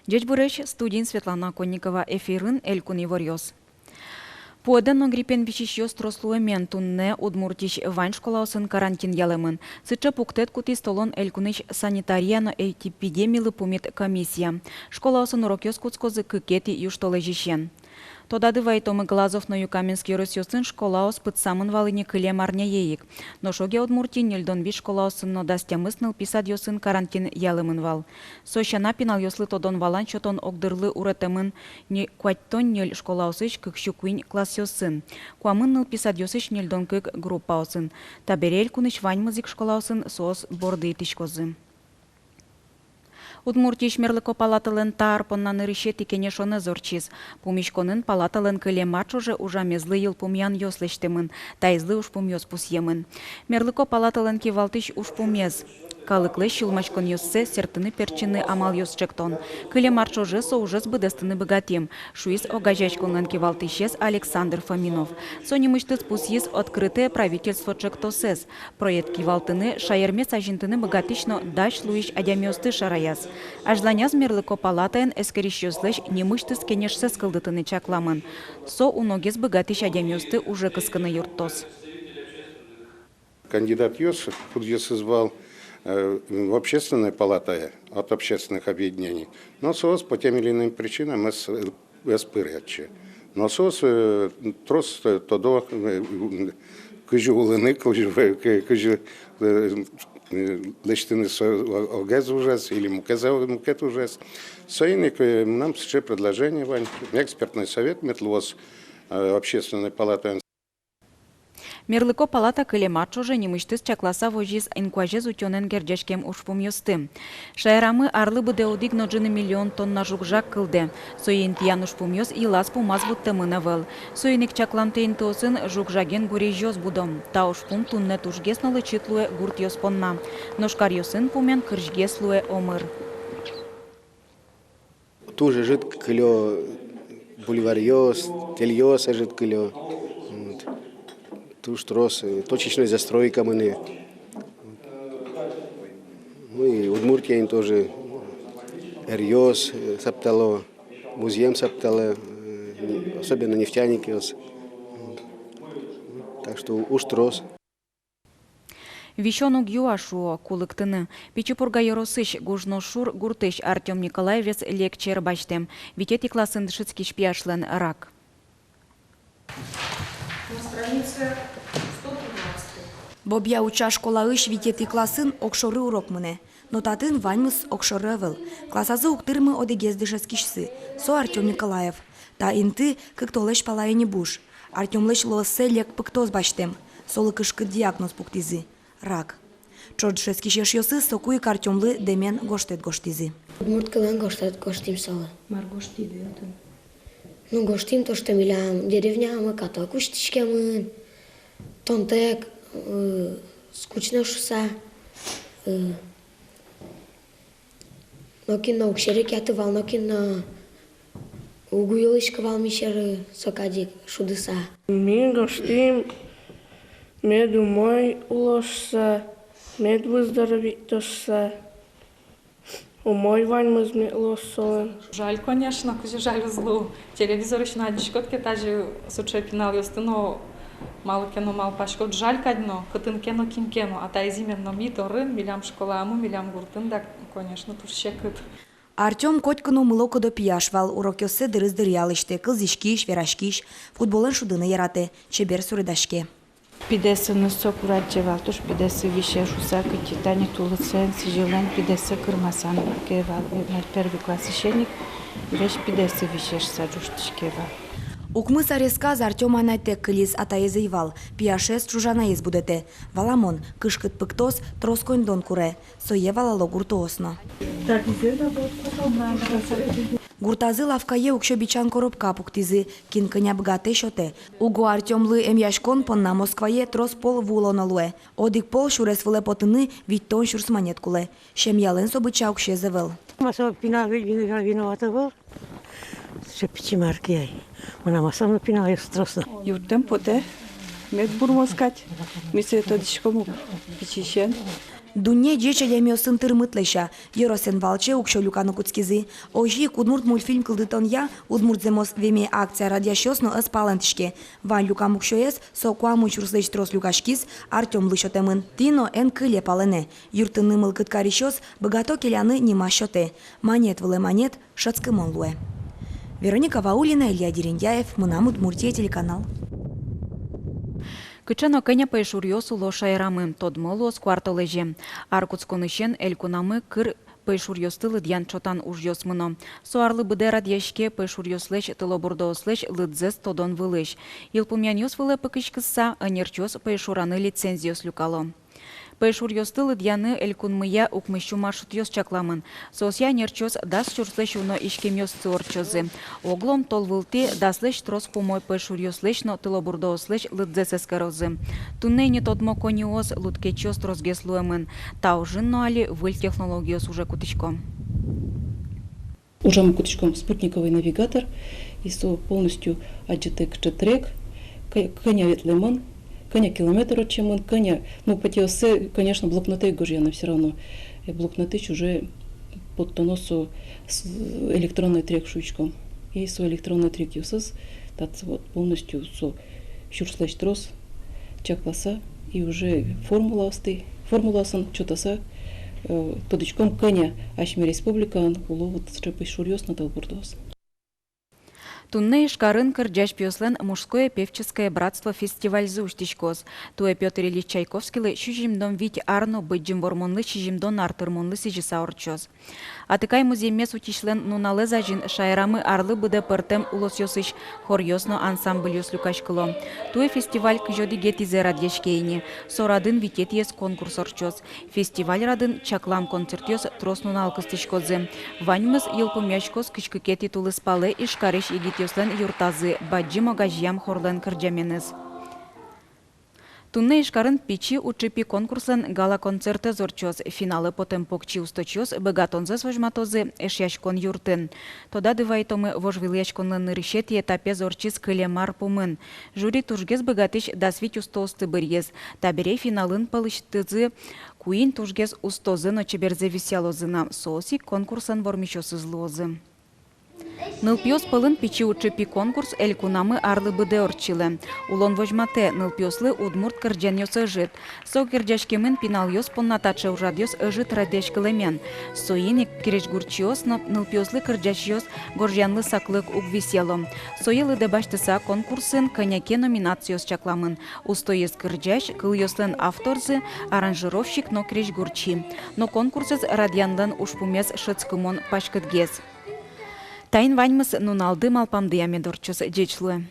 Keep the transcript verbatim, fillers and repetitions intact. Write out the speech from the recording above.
Ӟечбуресь! Студиын Светлана Конникова. Эфирын элькун иворъёс. Пуэдэн но гриппен висисьёс трос луэмен. Туннэ Удмуртиысь вань школаосын карантин ялэмын. Сыӵе пуктэт кутӥз толон элькунысь санитария но эпидемилы пумит комиссия. Школаосын урокъёс кутскозы кыкетӥ южтолэзьысен. Тодады вайытомы, Глазов но Юкаменск ёросъёсын школаос пытсамын вал ини кылем арняе ик. Нош огъя Удмуртиын ньыльдон вить школаосын но дас тямыс нылпи садъёсын карантин ялэмын вал. Со сяна, пиналъёслы тодон-валан сётон огдырлы уретэмын не-, куатьтон ньыль школаосысь кык сю куинь классъёсын, куамын нылпи садъёсысь ньыльдон кык группаосын. Табере элькунысь ваньмыз ик школаосын соос борды итӥськозы. Удмуртиысь мерлыко палаталэн та ар понна нырысетӥ кенешонэз ортчиз. Пумиськонын палаталэн кылем ар ӵоже ужамезлы йылпумъянъёс лэсьтэмын, таизлы ужпумъёс пусъемын. Мерлыко палаталэн кивалтӥсь ужпумез — калыклэсь сюлмаськонъёссэ сэрттыны-пертчыны амалъёс ӵектон. Кылем ар ӵоже со ужез быдэстыны быгатӥм, — шуиз огазеяськонлэн кивалтӥсез Александр Фоминов. Со нимысьтыз пусйиз «Открытое правительство» ӵектосэз. Проект кивалтыны шаермес азинтыны быгатӥсь но дась луись адямиосты шараяз. Азьланяз мерлыко палатаен эскерисьёслэсь нимысьтыз кенешсэс кылдытыны чакламын. Со уногес быгатӥсь адямиосты уже кыскыны юрттоз. Кандидатъёс, кудъёсыз вал, э, общественной палатае от общественных объединений, но соос по тем или иным причинам ӧз, ӧз пыры отчы. Но соос, э, трос, э, тодо, э, кызьы улыны, кызьы, э, кызьы, э, э, лэсьтыны со, о-, огез ужез или мукез, мукет ужез. Соин ик, э, мынам сыӵе предложение вань: экспертной совет мед луоз, э, общественной палатаен. Мерлыко палата кылем ар ӵоже нимысьтыз чакласа возиз инкуазез утёнэн герӟаськем ужпумъёсты. Шаерамы арлы быдэ одӥг но ӝыны миллион тонна жуг-жаг кылдэ. Сое интыян ужпумъёс йылаз-пумаз вуттэмын ӧвӧл. Соин ик чакламтэ интыосын жуг-жаген гурезьёс будо. Та ужпум туннэ тужгес но лэчыт луэ гуртъёс понна. Нош каръёсын пумен кырсьгес луэ омыр. Туж ӧжыт кылё бульваръёс, тэльёс ӧжыт кылё. Вот. Туж трос, э, точечной застройка мынэ. Ну и Удмуртиын тоже ӧръёс, э, саптало, музъем саптало, э, не-, особенно нефтяникъёс. Вот. Так что уж трос. Висён уг юа, шуо, кулыктыны. Пичи Пурга ёросысь Гужношур гуртысь Артём Николаевез лек чер басьтэм. Витетӥ классын дышетскись пияшлэн рак. На странице сто тринадцатой. Бобья-Уча школаысь витетӥ классын огшоры урок мынэ. Но татын ваньмыз огшоры ӧвӧл. Классазы уг тырмы одӥгез дышетскисьсы. Со Артём Николаев. Та инты кык толэзь пала ини буш. Артёмлэсь лыоссэ лек пыктос басьтэм. Солы кышкыт диагноз пуктӥзы: рак. Ӵош дышетскись эшъёсы соку ик Артёмлы дэмен гожтэт гожтӥзы. Удмурт кылын гожтэт гожтӥм солы. Мар гожтӥды отын? Ну, гожтӥм то, что милям деревняямы каток усьтӥськемын, тонтэк, э, скучно шуса, э, нокин но уг серекъяты вал, нокин но уг уйылӥськы вал ми сьӧры со кадь ик шудыса. Ми гожтӥм: мед умой улоз шуса, мед выздоровитьтоз шуса, умой ваньмыз мед луоз солэн. Жаль, конечно, кызьы жаль уз лу. Телевизорысь но адӟиськод ке тазьы сыӵе пиналъёсты но, малы ке но малпаськод, жаль кадь но, кытын ке но, кин ке но, а таиз именно ми дорын, милям школаямы, милям гуртын, да, конечно, туж секыт. Артём котьку но мылокыдо пияш вал, урокъёссэ дырыз дыръя лэсьтэ, кылзӥськись, вераськись, футболэн шудыны яратэ, чебер суредаське. Пидесыныз соку радӟе вал, туж пидесы висе шуса, кытӥ тани тулысэн, сӥзьылэн пидесы кырмаса но ке вал, э, первый классысен ик весь пидесы висе шуса ӝожтӥське вал. Укмыс аресказ Артём анайтэк кылиз, атаез ӧй вал, пияшез ӵужанаез будэтэ. Валамон, кышкыт пыктос трос коньдон куре, сое валало гуртоос но. Гуртазы лавкае уксё бичан коробка пуктӥзы, кин кӧня быгатэ, сётэ. Уго Артёмлы эмъяськон понна Москвае трос пол вуылоно луэ. Одӥг пол сюрес вылэ потыны витьтон сюрс манет кулэ. Семьялэн со быдӟа уксёез ӧвӧл. Ма со пинал ве-, виноват ӧвӧл. Сыӵе пичи мар ке ай. Мынам асам но пиналъёс трос но. Юрттэм потэ, мед бурмоз кадь. Ми сое тодӥськом ук пичиысен. Дунне ӟеч адямиосын тырмыт, лэся. Ёросэн валче уксё люканы кутскизы. Озьы ик удмурт мультфильм кылдытонъя «Удмурт зэмос веме» акция радъясьёс но ӧз палэнтӥське. Вань люкам уксёез, со куамын сюрслэсь трос люкаськиз, Артёмлы сётэмын. Тӥ но эн кыле палэнэ. Юрттыны мылкыд карисьёс быгато келяны нимаз сётэ. Манет вылэ манет шӧдскымон луэ. Вероника Ваулина, Илья Дерендяев, «Мынам Удмуртие» телеканал. Кыӵе но кӧня пӧйшуръёс уло шаерамы, тодмо луоз куартолэзе. Ар кутсконысен элькунамы кыр пӧйшуръёсты лыдъян-чотан ужъёс мыно. Со арлы быдэ радъяське пӧйшуръёслэсь, тылобурдоослэсь лыдзэс тодон вылысь. Йылпумъянъёс вылэ пыкиськыса, ӧнерчиос пӧйшураны лицензиос люкало. Пӧйшуръёсты лыдъяны элькунмыя укмыс сю маршрутъёс чакламын. Соосъя ӧнерчиос дас сюрслэсь уно иськемъёсты ортчозы. Оглом тол вылтӥ даслэсь трос пумо пӧйшуръёслэсь но тылобурдоослэсь лыдзэс эскерозы. Туннэ ини тодмо коньыос, лудкечъёс тросгес луэмын. Та ужын но али выль технологиос уже кутӥсько. Ужамы кутӥськом спутниковый навигатор, и со полностью адӟытэ, кыӵе трек, кӧ-, кӧня ветлэмын, кӧня километр ортчемын, кӧня, ну, патиоссэ, конечно, блокнотэ гожъяно всё равно. Э, блокнотысь уже поттоно со с-, электронный трек шуиськом. И со электронный трекъёсыз, татчы вот полностью со сюрслэсь трос чакласа, и уже формулаосты, формулаосын чотаса, э, тодӥськом, кӧня асьме республикаын уло вот сыӵе пӧйшуръёс но тылобурдоос. Туннэ Ижкарын кырӟась пиослэн «Мужское певческое братство» фестивальзы усьтӥськоз. Туэ Пётр Ильич Чайковскийлы сизьымдон вить ар но Быдӟым Вормонлы сизьымдон ар тырмонлы сӥзьыса ортчоз. Атыкай музъеммес утисьлэн нуналэз азьын шаерамы арлы быдэ пӧртэм улосъёсысь хоръёс но ансамбльёс люкаськыло. Туэ фестиваль кызь одӥгетӥзэ радъяське ини. Со радын витетӥез конкурс ортчоз. Фестиваль радын чаклам концертъёс трос нунал кыстӥськозы. Ваньмыз йылпумъяськоз кызь кыкетӥ тулыспалэ Ижкарысь егитъёслэн юртазы бадӟым огазеям хорлэн кырӟаменыз. Туннэ Ижкарын «Пичи уӵыпи» конкурслэн гала-концертэз ортчоз. Финалэ потэм покчи усточиос быгатонзэс возьматозы Эшъяськон юртын. Тодады вайытомы, вожвылъяськонлэн нырысетӥ этапез ортчиз кылем ар пумын. Жюри тужгес быгатӥсь дас вить устоосты быръиз. Табере финалын пӧлысьтызы куинь тужгес устозэ но чеберзэ висъялозы на, соос ик конкурслэн вормисьёсыз луозы. Нылпиос пӧлын «Пичи уӵыпи» конкурс элькунамы арлы быдэ ортчылэ. Улон возьматэ: нылпиослы удмурт кырӟанъёс ӧжыт. Со герӟаськемын пиналъёс понна таӵе ужрадъёс ӧжыт радъяськылэмен. Соин ик крезьгурчиос но нылпиослы кырӟасьёс гожъянлы саклык уг висъяло. Сое лыдэ басьтыса, конкурсын кӧня ке номинациос чакламын: устоез кырӟась, кылъёслэн авторзы, аранжировщик но крезьгурчи. Но конкурсэз радъянлэн ужпумез шӧдскымон паськытгес. Таин ваньмыз. Нуналды малпамдыя мед ортчоз. Ӟеч луэ.